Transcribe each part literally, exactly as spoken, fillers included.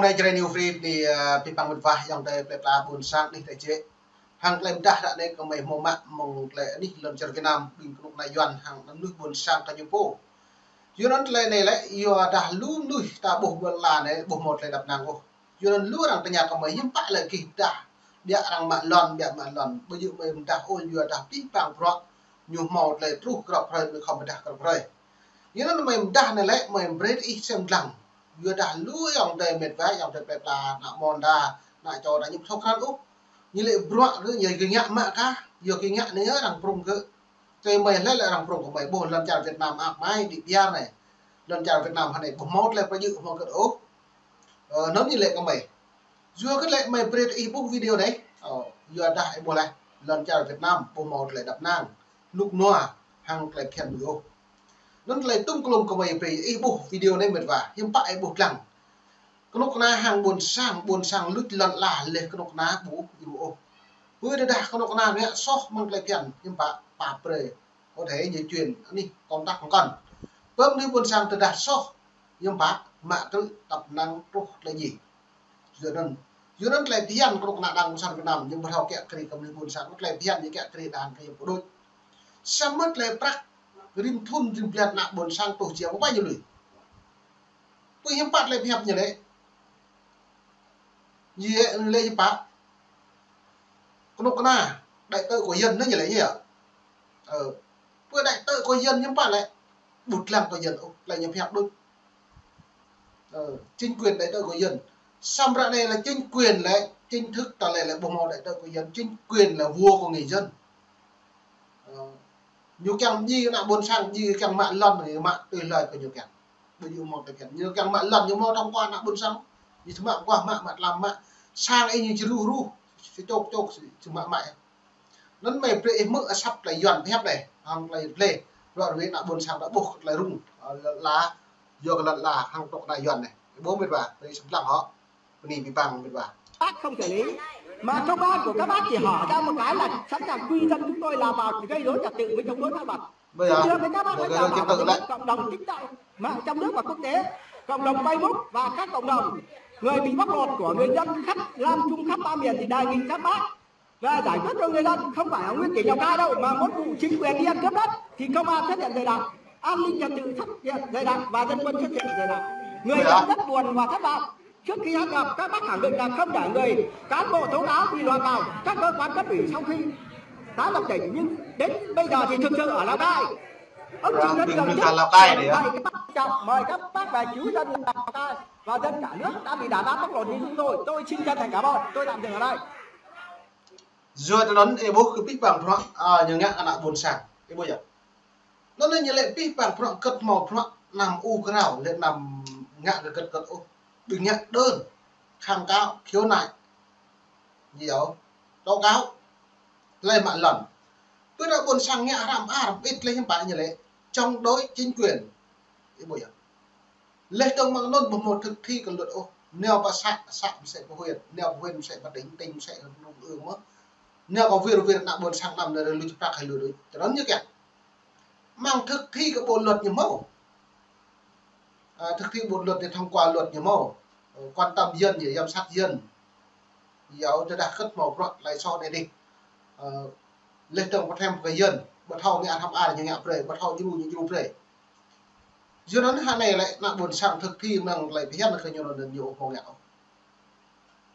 Anai Jrai New Free anai, ơ, pih pang mĕt wa ayŏng adơi plơi pla ƀôn sang anih tơčĕ. Hăng tơlơi pơdah ră anai kơmơi hmâo mă mơ̆ng tơlơi anih lŏn čar Việt Nam, ƀing kơnuk kơna Yuan hăng ană mơnuih ƀôn sang kơ ñu pô. Yua anŭn tơlơi anai lĕ, yua dah lu mơnuih ta ƀuh ƀơi lŏn anai, ƀu hmâo tơlơi đăp năng ôh. Yua anŭn lu arăng tơña kơmơi hiư̆m pă lĕ gih pơdah, ƀiă arăng mă lŏn, ƀiă mă lŏn, ƀu djơ̆ mơi pơdah ôh, yua dah pih pang bruă ñu hmâo tơlơi truh grŏp hrơi, mơi khŏm pơdah grŏp hrơi. Yua anŭn mơi pơdah anai lĕ, mơi brơi ih sem lăng. Yua dah lu ayŏng adơi mĕt wa, ayŏng adơi plơi pla, ană mon đa, ană čô đa ñu ƀu thâo krăn ôh. Ñu lĕ bruă kơ, ñu gơ̆ ngă mă kah, yua gơ̆ ngă anai arăng prŭng kơ. Tơlơi mơi lĕ lĕ arăng prŭng kơ mơi ƀuh lŏn čar Việt Nam ăp mai đĭ biar anai. Lŏn čar Việt Nam hơnai ƀu hmâo tơlơi pơjing hmâo kơ ôh. Ơ, anŭn ñu lĕ kơ mơi. Yua kơ lĕ mơi brơi ih ƀuh video anai. Ơ, yua dah ih ƀuh lĕ lŏn čar Việt Nam ƀu hmâo tơlơi đăp năng, rơnŭk rơnua, hăng tơlơi phiăn ƀu ôh. Anŭn tơlơi tŭm klum kơmơi brơi ih ƀuh video anai mĕt wa, hiư̆m pă ih ƀuh lăng. Kơnuk kơna hăng ƀôn sang, ƀôn sang luč lŏn ala leh kơnuk kơna ƀu djru ôh. Pơ tơdah kơnuk kơna ngă soh mơ̆ng tơlơi phiăn, hiư̆m pă pap brơi. Có thể ñu chuyển anih công tác hăng kơn. Pơ mơnuih ƀôn sang tơdah soh, hiư̆m pă mă krư̆ tăp năng truh tơlơi djai. Yua anŭn, yua anŭn tơlơi phiăn kơnuk kơna Đảng Cộng sản Việt Nam, ñu ƀu thâo kiă kriê kơ mơnuih ƀôn sang, tơlơi phiăn ñu kiă kriê đảng kơ ñu pơđuč. Samơ̆ tơlơi prăk rĭm thŭn rĭm blan ană ƀôn sang tuh čiăng ƀu ƀai ñu lui. Pơ hiư̆m pă tơlơi pơhiăp ñu lĕ. Ñu lĕ hiư̆m pă. Kơnuk kơna, đại tá của dân anŭn ñu lĕ ñu. Ơ, pơ đại tá của dân hiư̆m pă lĕ. Ƀu lăng của dân, ơ, lĕ ñu pơhiăp đôč. Ơ, chính quyền đại tá của dân. Samơ̆ ră anai lĕ chính quyền lĕ, chính thức ta lĕ lĕ ƀu hmâo đại tá của dân, chính quyền là vua của người dân. Ơ, ñu kiăng djai ană ƀôn sang, djai kiăng mă lŏn, ñu mă tui hloi kơ ñu kiăng. Ƀu djơ̆ hmâo tơlơi phiăn. Ñu kiăng mă lŏn, ñu hmâo thông qua ană ƀôn sang. Ñu či mă guah mă, mă tlam mă. Sang ih ñu či ruh ruh, či čŏk čŏk, či mă mă. Anŭn mơi brơi ih hmư̆ asăp tơlơi Yuan pơhiăp anai, hăng tơlơi plei. Ră ruai ană ƀôn sang ta ƀuh tơlơi rŭng, ơ, lŏn ala, yua kơ lŏn ala, hăng kơnuk kơna Yuan anai. Ih ƀuh mĕt wa, brơi ih sem lăng hŏ. Bơni pih pang mĕt wa. Bác không xử lý. Mà công an của các bác chỉ hỏi ra một cái là sẵn sàng quy dân chúng tôi là vào để gây rối trật tự với chống đối pháp luật. Bây giờ, Xin thưa với các bác lãnh đạo, trật tự đấy, cộng đồng TikTok, mạng trong nước và quốc tế, cộng đồng Facebook và các cộng đồng, người bị bóc lột của người dân khắp Nam Trung khắp ba miền thì đề nghị các bác và giải quyết cho người dân, không phải ở nguyên tỉnh Lào Cai đâu, mà muốn vụ chính quyền đi ăn cướp đất thì công an xuất hiện dày đặc, an ninh trật tự xuất hiện dày đặc và dân quân xuất hiện dày đặc. Người dân rất buồn và thất vọng. Trước khi họp, các bác khẳng định là không để người cán bộ tố cáo bị lọt vào các cơ quan cấp ủy sau khi tái lập tỉnh, nhưng đến bây giờ thì thực sự ở Lào Cai, ông Trịnh Văn Cường trước, Lào Cai thì mời các bác, mời các bác về cứu dân Lào Cai và dân cả nước đã bị đàn áp bóc lột như chúng tôi. Tôi xin chân thành cảm ơn. Tôi tạm dừng ở đây. Yua tơ anŭn ih ƀuh kơ pih pang bruă, ơ, ñu ngă ană ƀôn sang. Ih ƀuh yơh. Anŭn ñu lĕ pih pang bruă kơt hmâo bruă anăm ur krao, lĕ anăm ngă kơ kơt kơt ôh. Ƀing ngă đơn, kháng cáo, khiếu nại. Ñu yơh, tố cáo. Tơlơi mă lŏn. Pơ ană ƀôn sang ngă hrăm ar, ƀĭt lĕ hiư̆m pă ñu lĕ chống đối chính quyền. Ih ƀuh yơh. Leh dơ̆ng mơ̆ng anŭn ƀu hmâo thực thi kơ luật ôh. Nao pơ xã, xã msĕ pơ huyện, nao pơ huyện msĕ pơ tỉnh, tỉnh msĕ rung ư mơ̆. Nao kơ wir wir ană ƀôn sang anăm nao lui čơprăk hai lui đôč. Tơ anŭn ñu kiăng. Mơ̆ng thực thi kơ bộ luật ñu hmâo. À, thực thi bộ luật thì thông qua luật ñu hmâo. Ờ, quan tâm dân, giám sát dân. Yua tơdah kơt hmâo bruă tơlơi soh anai dih. Ơ, leh dơ̆ng pơthem kơ dân, ƀu thâo ngă hrăm ar ñu ngă brơi, ƀu thâo djru ñu djru brơi. Yua anŭn hơnai lĕ ană ƀôn sang thực thi mơ̆ng tơlơi phiăn kơ ñu anŭn ñu ƀu ngă ôh.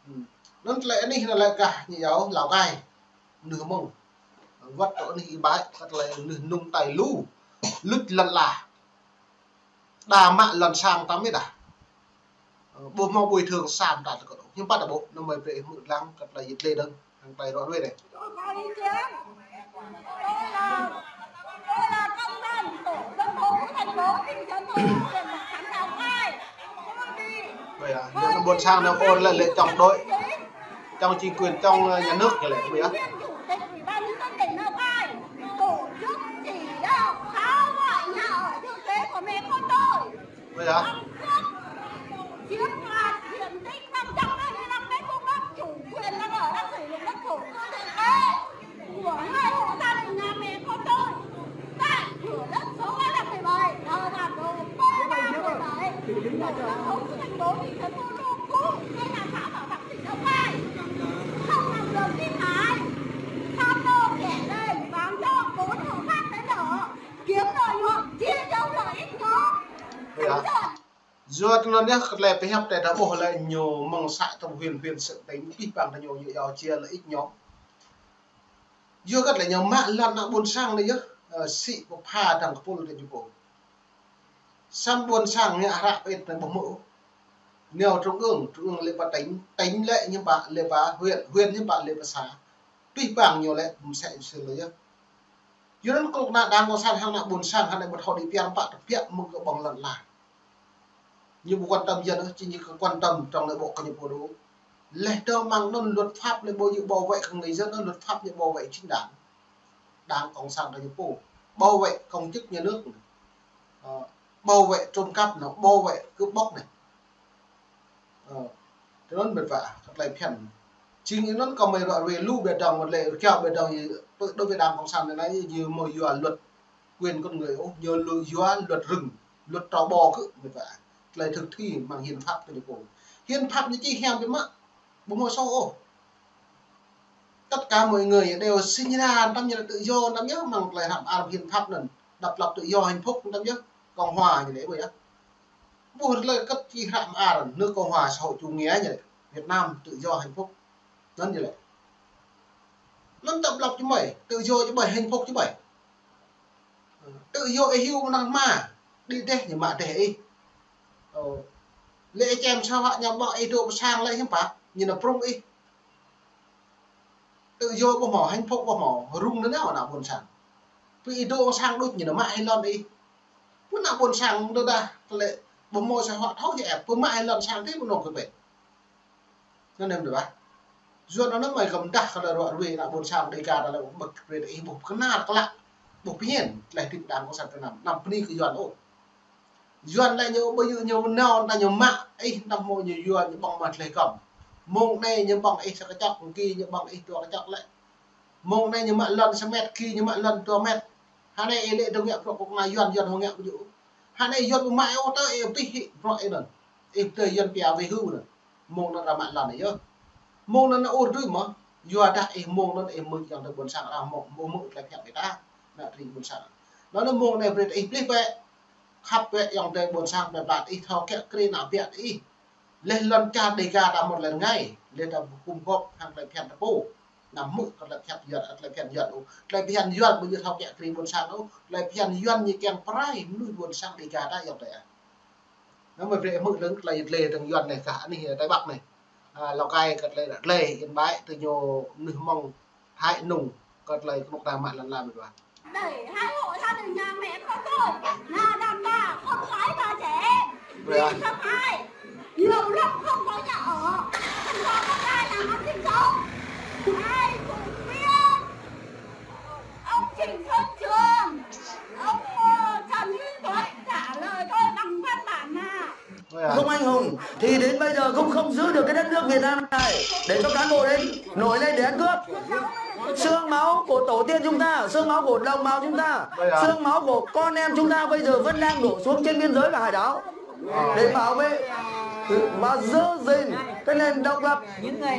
Hmm. Anŭn tơlơi anih anŭn lĕ gah ñu yua Lào Cai. Mơnuih mơ̆ng. Wơ̆t tơ anih ih ƀai, wơ̆t tơlơi mơnuih nung tai lu. Luč lŏn ala. Đa mă lŏn sang ta mơ̆ đa. Ơ, ƀu hmâo bồi thường sang ta tơ kơt ôh. Hiư̆m pă ta ƀuh, anŭn mơi brơi ih hmư̆ lăng kơ tơlơi yit lĕ dơ̆ng, hăng tơlơi ră ruai anai. Tôi có ý kiến. Tôi là, tôi là công dân tổ dân phố thành phố, thị trấn Thọ Quang, huyện Bảo Thắng, Lào Cai. Tôi bị... Vậy à, ƀôn sang anŭn ôn lĕ, lĕ chống đối, chống chính quyền, chống, ơ, nhà nước ñu lĕ, ih ƀuh yơh. Chủ tịch Ủy ban nhân dân tỉnh Lào Cai tổ chức chỉ đạo phá hoại nhà ở thừa kế của mẹ con tôi. Bây giờ? Chiếm đoạt diện tích năm trăm hai mươi lăm mét vuông đất, chủ quyền đang ở, đang sử dụng đất thổ cư thừa kế của hai hộ gia đình nhà mẹ con tôi tại thửa đất số ba trăm mười bảy, ở bản đồ ba ba mười bảy, tổ dân phố Xuân Thành Phố, thị trấn Thôn Lũng Cú. Anŭn yơh kơ tơlơi pơhiăp tơdah ƀuh lĕ ñu mơ̆ng xã trong huyện, huyện xã tỉnh, pih pang ta ñu, ñu yua chia lợi ích ñu. Yua kơ tơlơi ñu mă lŏn ană ƀôn sang anai yơh, ơ, sĭ pơpha dăng kơpul ta ñu pô. Samơ̆ ƀôn sang ngă hră pơit anai ƀu hmư̆ ôh. Nao trung ương, trung ương lĕ pơ tỉnh, tỉnh lĕ ñu pă, lĕ pơ huyện, huyện ñu pă, lĕ pơ xã. Pih pang ñu lĕ mơsĕ sĭ lĕ yơh. Yua anŭn kơ ană đảng cộng sản hăng ană ƀôn sang hăng ană ƀôn thâo đi piar pă tơbiă mơ̆ng kơ ƀơ̆ng lŏn la. Ñu ƀu quan tâm dân ôh, či ñu kơ quan tâm trong nội bộ kơ ñu pô đôč. Leh dơ̆ng mơ̆ng anŭn luật pháp lĕ ƀu djơ̆ bảo vệ kơ người dân ôh, luật pháp ñu bảo vệ chính đảng. Đảng cộng sản ta ñu pô bảo vệ công chức nhà nước, ơ, bảo vệ trộm cắp anai, bảo vệ cướp bóc anai. Ơ, tui anŭn mĕt wa, kơ tơlơi phiăn. Jing anŭn kơ mơi ră ruai lu ƀiă dong, mơ̆ lĕ kiaŏ ƀiă dong, đối với đảng cộng sản anai, ñu ƀu yua luật quyền con người ôh, ñu lu yua luật rừng, luật trâu bò kơ mĕt wa. Tơlơi thực thi mơ̆ng hiến pháp kơ ñu pô. Hiến pháp ñu či hiam biă mă, ƀu hmâo sô ôh. Tất cả mọi người đều sinh ra năm như là tự do, năm nhớ mơ̆ng tơlơi hră mơar hiến pháp anŭn, độc lập tự do hạnh phúc năm nhớ, cộng hòa ñu lĕ ƀu yơh. Ƀuh tơlơi kơ či hră mơar nước cộng hòa xã hội chủ nghĩa ñu lĕ, Việt Nam tự do hạnh phúc. Anŭn ñu lĕ. Anŭn độc lập či mơi, tự do či mơi, hạnh phúc či mơi. Tự do ih hyu mơnăng mă, đĭ đeh ñu mă đeh ih. Ơ. Lĕ ih čem sa hă ñu ƀơ̆ng ih dŏ pơ sang lĕ hiư̆m pă, ñu nao prŭng ih. Tự do ƀu hmâo, hạnh phúc ƀu hmâo, rŭng nanao ană ƀôn sang. Pơ ih dŏ sang đôč ñu nao mă hĭ lŏn ih. Pơ ană ƀôn sang tơdah lĕ ƀu hmâo sa hă thâo djơ̆ ĕp, pơ mă hĭ lŏn sang tih ƀu nao kơ pĕ. Anŭn anăm dơ̆ng bah. Yuan anŭn mơi kơ mơdah kơ tơlơi ră ruai ană ƀôn sang Đêga ta lĕ ƀu brơi ih ƀuh pơkơnar klă. Ƀuh pơñen tơlơi tip đảng cộng sản Việt Nam, anăm bơni kơ Yuan ôh. Yuan lĕ ñu ƀu djơ̆ ñu nao ta ñu mă ih, anăm hmâo ñu yua ñu ƀơ̆ng mă tơlơi kŏm. Mông anai ñu ƀơ̆ng ih sa kơčŏk, mông ki ñu ƀơ̆ng ih dua kơčŏk lĕ. Mông anai ñu mă lŏn sa met, ki ñu mă lŏn dua met. Hơnai ih lĕ dŏ ngă bruă kơ kơna Yuan, Yuan hmâo ngă ƀu djơ̆. Hơnai Yuan ƀu mă ôh tơ ih pih hĭ bruă ih anŭn. Ih pơdơi Yuan pia wai hư anŭn. Mông anŭn ta mă lŏn yơh. Mông anŭn ur dưi mơ̆. Yua dah ih mông anŭn ih mơ̆ng ayŏng adơi ƀôn sang arăng mơ̆ng, mơ̆ng mơ̆ng tơlơi phiăn ƀiă ta. Ană tring ƀôn sang. Anŭn mông anai brơi ih plih bĕ. Khăp bĕ ayŏng adơi ƀôn sang plơi pla ih thâo kiă kriê ană biă ih. Leh lŏn čar Đêga ta mơ̆n lĕ rơngai, leh ta gum gŏp hăng tơlơi phiăn ta pô. Anăm hmư̆ kơ tơlơi phiăn Yuan, tơlơi phiăn Yuan ôh. Tơlơi phiăn Yuan ƀu djơ̆ thâo kiă kriê ƀôn sang ôh. Tơlơi phiăn Yuan ñu kiăng pơrai mơnuih ƀôn sang Đêga ta ayŏng adơi ah. Anŭn mơi brơi hmư̆ lăng tơlơi dleh dơ̆ng Yuan anai kah anih Tây Bắc anai. A, Lào Cai kơ tơlơi dleh, Yên Bái tơ ñu mơnuih Hmông Thái Nùng kơ tơlơi kơnuk kơna mă lŏn la mĕt wa. Đẩy hai hộ gia đình nhà mẹ con tôi là đàn bà, con gái và trẻ em. Vì xâm hại, nhiều năm không có nhà ở, không có đất đai làm ăn kinh sống. Ai cũng biết. Ông Trịnh Xuân Trường, ông, ờ, Trần Minh Tuấn trả lời tôi bằng văn bản mà. Không anh hùng thì đến bây giờ cũng không giữ được cái đất nước Việt Nam này. Để cho cán bộ đến nổi lên để ăn cướp. Xương máu của tổ tiên chúng ta, xương máu của đồng bào chúng ta, xương máu của con em chúng ta bây giờ vẫn đang đổ xuống trên biên giới và hải đảo để bảo vệ và giữ gìn cái nền độc lập.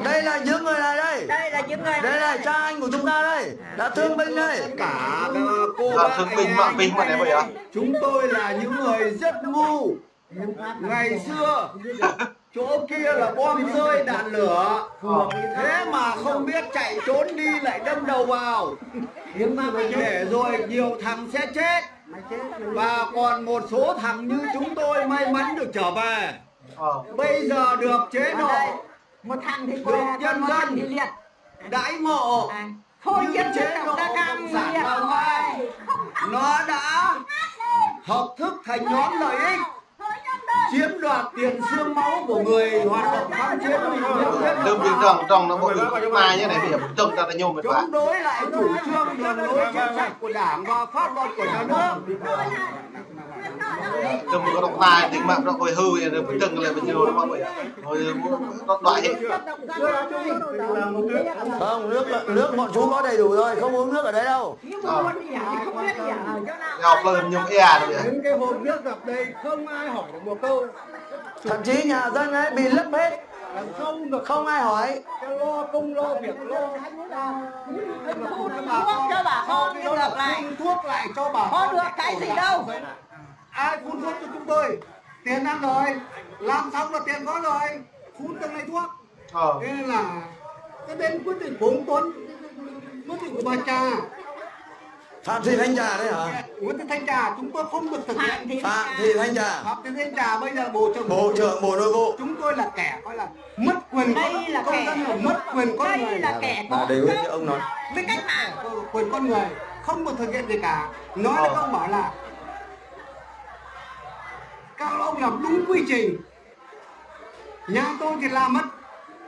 Đây là những người này đây. Đây là những người này. Đây là cha anh của chúng ta đây. Đã thương binh đây. Cả cô bác thương binh, mă binh, mă đe ƀơi yơh. Chúng tôi là những người rất ngu. Ngày xưa, chỗ kia là bom rơi đạn lửa. Thế mà không biết chạy trốn đi lại đâm đầu vào. Để rồi nhiều thằng sẽ chết. Và còn một số thằng như chúng tôi may mắn được trở về. Bây giờ được chế độ, một thằng thì được nhân dân đãi ngộ. Thôi, nhưng chế độ cộng sản Lào Cai, nó đã hợp thức thành nhóm lợi ích, chiếm đoạt tiền xương máu của người hoạt động kháng chiến. Đơn vị trong, trong nó bộ mai như này, bây giờ trong ta, ta nhôm mệt vả. Chống đối lại chủ trương, đường lối, chính sách của Đảng và pháp luật của nhà nước. Tơm kơ độc tài, tơm mă bruă kơ wai hư, yơh, pơdơ̆ng lĕ pơjing lŏn mă wai. Ôi, độc đoại hết. Không, nước, nước bọn chúng có đầy đủ rồi, không uống nước ở đấy đâu. Ờ. Ao plơi mơñum ia rồi yơh. Những cái hộp nước ngập đây không ai hỏi được một câu. Thậm chí nhà dân ấy bị lấp hết. Không ai hỏi. Lo công lo việc lo. Phun thuốc cho bà con, phun thuốc lại cho bà con. Có được cái gì đâu. Ai phun thuốc cho chúng tôi? Tiền ăn rồi, làm xong là tiền có rồi, phun từng này thuốc. Ờ. Thế nên là cái bên quyết định của ông Tuấn, quyết định của bà Trà. Phạm Thị Thanh Trà đấy hả? Nguyễn Thị Thanh Trà, chúng tôi không được thực hiện. Phạm Thị Thanh Trà. Phạm Thị Thanh Trà bây giờ là Bộ trưởng. Bộ trưởng Bộ Nội vụ. Chúng tôi là kẻ gọi là mất quyền, đây là công dân, là mất quyền con người. Đây là kẻ có, à, để ông nói. Với cách mạng. Quyền con người không được thực hiện gì cả. Nói là, ờ, ông bảo là các ông làm đúng quy trình. Nhà tôi thì làm mất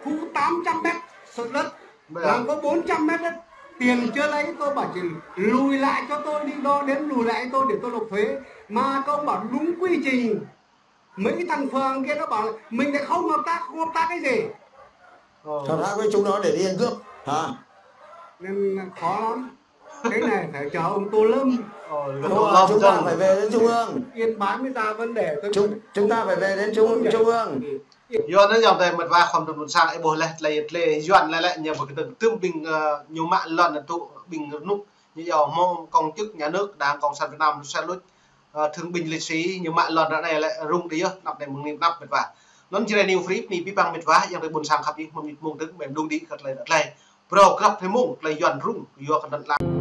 khu tám trăm mét sự đất, làm có bốn trăm mét đất. Tiền chưa lấy, tôi bảo chỉ lùi lại cho tôi, đi đo đếm lùi lại cho tôi để tôi nộp thuế. Mà các ông bảo đúng quy trình. Mấy cái thằng phường kia nó bảo là mình lại không hợp tác, không hợp tác cái gì. Hợp tác với chúng nó để đi ăn cướp hả? Nên khó lắm. Cái này phải chờ ông Tô Lâm. Ờ, Tô Lâm, chúng ta phải về đến Trung ương. Yên bái mới ra vấn đề. Chúng, chúng ta phải về đến Trung, Trung ương. Yua anŭn yơh tơlơi mĕt wa khŏm tơlơi ƀuôn sang ih ƀuh laih tơlơi, tơlơi Yuan lĕ lĕ ñu ƀu kơtưm tưm ƀing, ơ, ñu mă lŏn tŭ ƀing rơnŭk ñu yua hmâo công chức nhà nước Đảng Cộng sản Việt Nam lu sa luč, ơ, thương binh liệt sĩ ñu mă lŏn ră anai lĕ rŭng đĭ yơh, anăp anai mơ̆ng anai anăp mĕt wa. Anŭn Jrai New Free, anai abih bang mĕt wa, yang tơlơi ƀuôn sang khăp ih, mơ̆ng anai mơ̆ng tơ̆ng, mĕm đung đĭ kơ tơlơi, tơlơi. Brơi grăp tơlơi mơ̆ng, tơlơi Yuan rŭng, yua kơ anŭn lăng.